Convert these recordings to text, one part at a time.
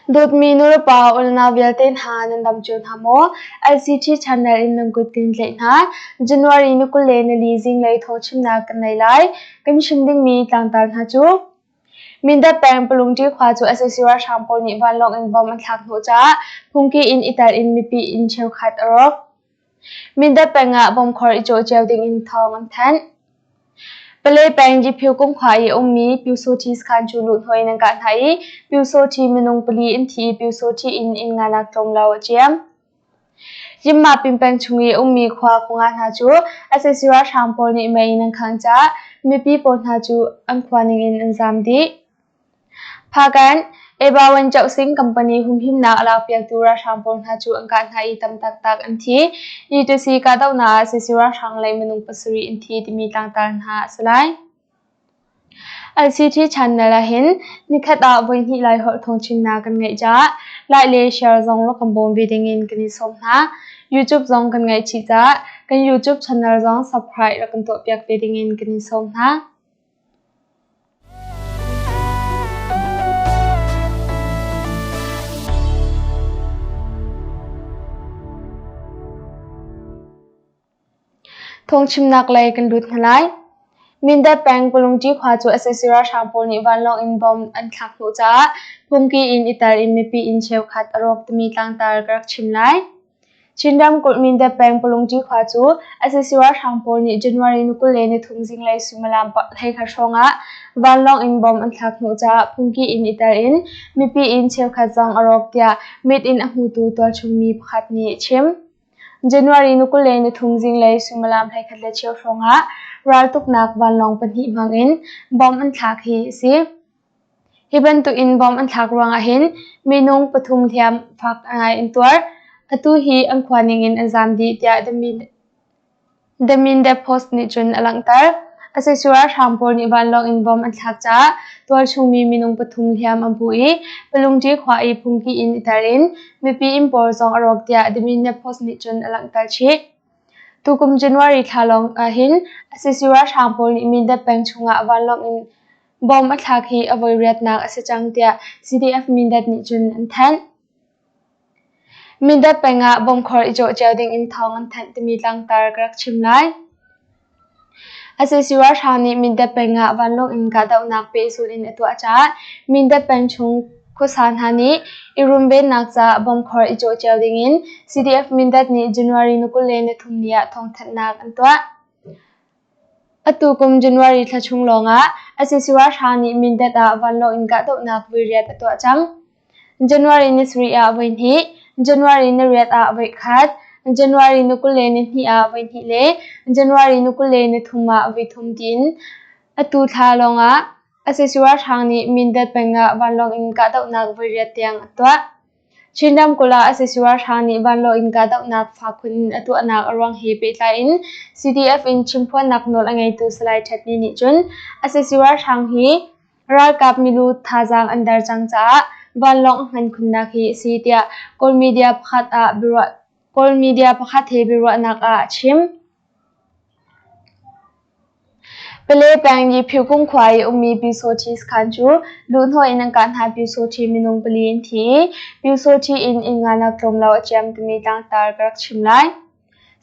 Dawtmi nulepa unau vialte hna nan dam cio hna maw? LCT channel in nan kut kan tlaih hna. January ni 24 zinglei thawngchimnak kan nei lai. Kan chim dingmi tlangtar hna cu Mindat peng Palungṭi khua cu sac ralhrang pawl nih vanlawng in bomb an thlak hnawh caah phungki in i tel in mipi inn cheukhat a rawk. Mindat peng ah bomb-khor i cawh cio ding in thawng an thanh. Pale peng Jiphyukung khua i a ummi Pyusawṭhi sakhan cu luhhnawh in an kah hna i Pyusawṭhi minung pali an thi i Pyusawṭhi inn inn nganak tlawm lo a ciam. Yinmapin peng chung i a ummi khua kunga hna cu sac ralhrang pawl nih mei in an khangh caah mipi pawl hna cu an khua ning in an zaam dih. Phakan, Ebawan Chohsing company humhimnak a lakpiaktu ralhrang pawl hna cu an kah hna i tam taktak an thi. E2C kahdohnak ah sac ralhrang lei minung pasarih an thi timi tlangtar hna a si lai. LCT channel ahhin nikhat ah voihnih Laiholh thawngchimnak kan ngeih caah like le share zong rak kan bawm ve dingin kan in sawm hna. YouTube zong kan ngeih chih caah kan YouTube channel zong subscribe rak kan tuahpiak ve dingin kan in sawm hna. Phungchimnak lei kan lut hna lai. Mindat peng Kulungṭi khua cu sac ralhrang pawl nih vanlawng in bomb an thlak hnawh caah phungki in i tel in mipi inn cheukhat a rawk timi tlangtar ka rak chim lai. Chin ramkulh Mindat peng Palungṭi khua cu sac ralhrang pawl nih January ni 23 zinglei suimilam 11 hrawng ah vanlawng in bomb an thlak hnawh caah phungki in i tel in mipi inn cheukhat zong a rawk tiah mit in a hmutu tualchung mi pakhat nih a chim. January ni 23 zinglei suimilam 11:15 hrawng ah raltuknak vanlawng pahnih hmang in bomb an thlak hi a si. Hi bantuk in bomb an thlak ruangah hin minung pathum hliam fak ngai an tuar. Atu hi an khua ning in an zaam dih tiah The Mindat Post nih cun a langhter. Asisur ralhrang pawl nih vanlawng in bomb an thlak caah tualchung mi minung pathum hliam an pu i Palungṭi khua i phungki inn i tel in mipi inn pawl zong a rawk tiah The Mindat Post nih cun a langhter chih. Tukum January thla lawng ahhin sac ralhrang pawl nih Mindat peng chungah vanlawng in bomb a thlak hi a voi riatnak a si cang tiah CDF Mindat nih cun an thanh. Mindat peng ah bomb-khor i cawh cio ding in thawng an thanh timi tlangtar ka rak chim lai. Sac ralhrang nih Mindat peng ah vanlawng in kahdohnak pehzulh in a tuah caah Mindat peng chung khuasa hna nih i runvennak caah bomb-khor i cawh cio ding in CDF Mindat nih January ni 23 ni ah thawngthanhnak an tuah. Atu kum January thla chung lawngah sac ralhrang nih Mindat ah vanlawng in kahdohnak voi riat a tuah cang. January ni sarih ah voihnih, January ni riat ah voikhat, January ni 22 ah voihnih le January ni 23 ah voithum tiin atu thla lawngah sac ralhrang nih Mindat peng ah vanlawng in kahdohnak voiriat tiang a tuah. Chin ramkulh ah sac ralhrang nih vanlawng in kahdohnak fak khun in a tuahnak a ruang he pehtlai in CDF in chimphuannak nawl a ngeitu Salai Htet Ni nih cun sac ralhrang hi Ralkap milu thazaang an der cang caah vanlawng a hman khunnak hi a si tiah Kawl media pakhat ah biaruah Kawl media pakhat he biaruahnak ah a chim. Pale peng Yiphyukung khua i ummi Pyusawṭhi sakhan cu luhhnawh in an kah hna Pyusawṭhi minung pali an thi i Pyusawṭhi inn inn nganak tlawm lo a ciam timi tlangtar ka rak chim lai.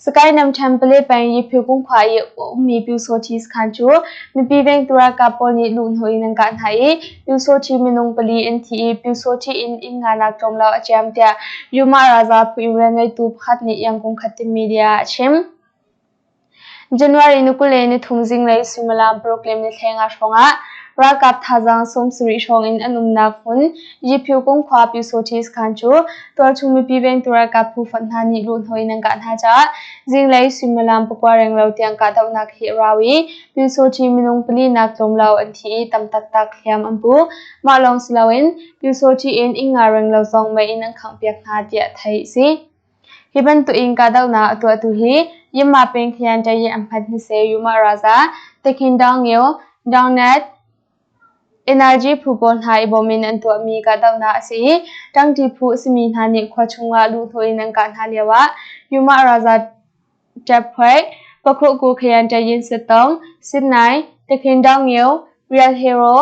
Sakae Namṭhen pale peng Yiphyukung khua i a ummi Pyusawṭhi sakhan cu mipi vengtu ralkap pawl nih luhhnawh in an kah hna i Pyusawṭhi minung pali an thi i Pyusawṭhi inn inn nganak tlawm lo a ciam tiah Yumah Raza phu in rianngeitu pakhat nih Yangon Khatin media ah a chim. January ni 23 zinglei suimilam paruk le minute 15 hrawngah ralkap thazaang 70 hrawng in an umnak hmun Yiphyukung khua Pyusawṭhi sakhan cu tualchung mipi vengtu ralkap phu fonh hna nih luhhnawh in an kah hna caah zinglei suimilam pakua renglo tiang kahdohnak hi a rau i Pyusawṭhi minung pali nak tlawm lo an thi i tam taktak hliam an pu. Mah lawng si loin Pyusawṭhi in inn nga renglo zong mei in an khanghpiak hna tiah theih a si. Hi bantuk in kahdohnak a tuahtu hi Yinmapin Khianṭayi Ahmad Hmise Yumah Raza, Takhin Daungyo, Daungnet, Energy phu pawl hna i bawm in an tuahmi kahdohnak a si i ṭangṭi phu a simi hna nih khua chungah luhhnawh in an kah hna lioah Yumah Raza Ṭaphuai, Pakhuhku Khianṭayin Sitong, Sitnai, Takhin Daungyo, Real Hero,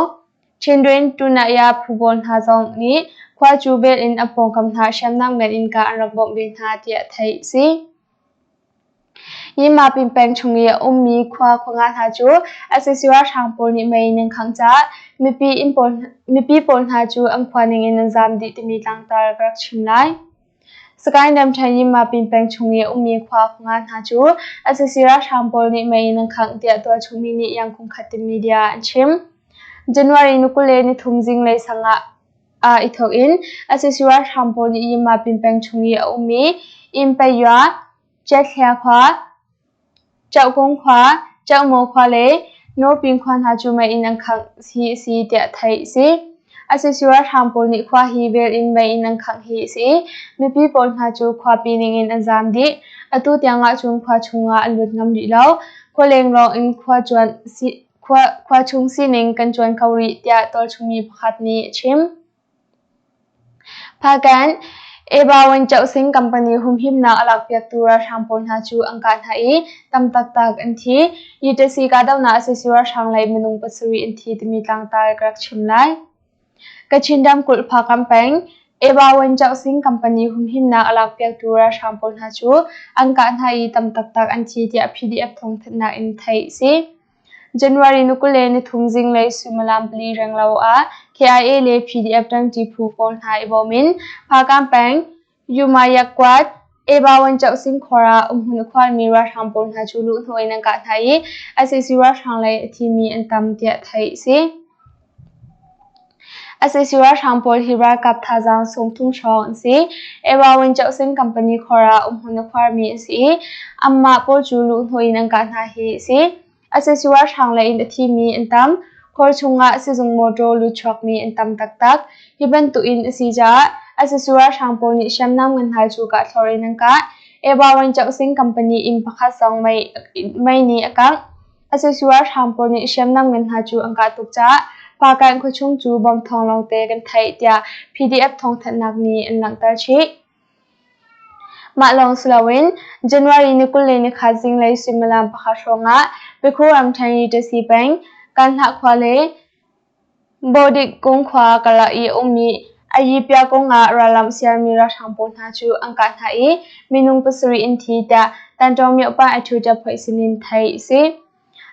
Chindwin Tunaya phu pawl hna zong nih khua cu vel in a pawngkam hna hriamnam ngan in kah an rak bawmh ve hna tiah theih a si. Yinmapin peng chung i a ummi khua khuanga hna cu sac ralhrang pawl nih mei in an khangh caah mipi pawl hna cu an khua ning in an zaam dih timi tlangtar ka rak chim lai. Sagaing ramṭhen Yinmapin peng chung i a ummi khua khuanga hna cu sac ralhrang pawl nih mei in an khangh tiah tualchung mi nih Yangon Khatin media an chim. January ni 23 zinglei sang ah ah i thawk in sac ralhrang pawl nih Yinmapin peng chung i a ummi Innpayua, Ciathlia khua, Caukung khua, Caukmaw khua le Nawpin khua hna cu mei in an khangh hi a si tiah theih a si. Sac ralhrang pawl nih khua hi vel in mei in an khangh hi a si i mipi pawl hna cu khuapi ningin an zaam dih. Atu tiang ahcun khua chungah an lut ngam rih lo. Khualeng lawng in khua chung sining kan cuan kho rih tiah tualchungmi pakhat nih a chim. Phakan Ebawan Chauhsing company humhimnak a lakpiaktu ralhrang pawl hna cu an kah hna i tam taktak an thi. UTC kahdohnak sac ralhrang lei minung pasarih an thi timi tlangtar ka rak chim lai. Kachin ramkulh Phakan peng Ebawan Chauhsing company humhimnak a lakpiaktu ralhrang pawl hna cu an kah hna i tam taktak an thi tiah PDF thawngthanhnak in theih a si. January ni 23 zinglei suimilam pali renglo ah KIA le PDF ṭangṭi phu pawl hna i bawm in Hpakant peng Yumayakwat Ebawan Chauhsing khor ah umhmun a khuarmi ralhrang pawl hna cu luhhnawh in an kah hna i sac ralhrang lei a thimi an tam tiah theih a si. Sac ralhrang pawl hi ralkap thazaang 30 hrawng an si. Ebawan Chauhsing company khor ah umhmun a khuarmi an si i anmah pawl cu luhhnawh in an kah hna hi a si. Sac ralhrang lei in a thimi an tam. Khor chungah sizung mawṭaw lutchuakmi an tam taktak. Hi bantukin a si caah sac ralhrang pawl nih hriamnam ngan hna cu kahthlor in an kah. Ebawan Chauhsing company inn pakhat zong mei nih a kangh. Sac ralhrang pawl nih hriamnam ngan hna cu an kah tuk caah Hpakant khuachung cu bom thawng lawngte kan theih tiah PDF thawngthanhnak nih an langhter chih. Mah lawng si loin January ni 24 zinglei suimilam pakhat hrawngah Pikhu ramṭhen Yitasi peng Kanhlah khua le Bawdik kung khua karlak i a ummi Ayipya kung ah rallamh siarmi ralhrang pawl hna cu an kah hna i minung pasarih an thi tiah Tanṭawng myohpa Athuta phoih sinin theih a si.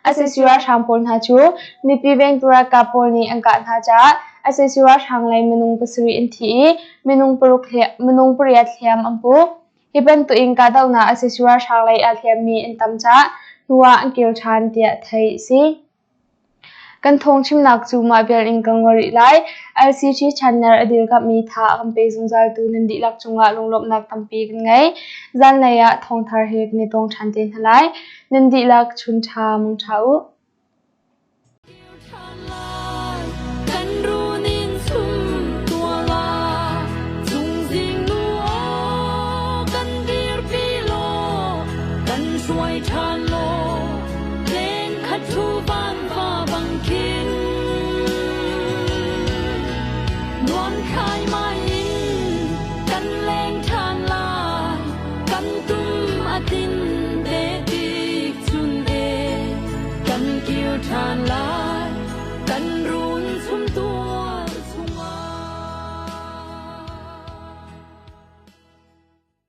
Sac ralhrang pawl hna cu mipi vengtu ralkap pawl nih an kah hna caah sac ralhrang lei minung pasarih an thi i minung pariat hliam an pu. Hi bantuk in kahdohnak sac ralhrang lei aa hliammi an tam caah hnu ah an kir ṭhan tiah theih a si. Kan thawngchimnak cu mah vial in kan ngol rih lai. LCT Channel a dirkamhmi tha a kan pe zungzaltu nan dihlak cungah lunglawmhnak tampi kan ngei. Zanlei ah thawngthar he kan i tong ṭhan te hna lai. Nan dihlak chun ṭha mung ṭha u. Kan runin sum tuala chungzing nu aw kan dirpi law kan hruai ṭhan law.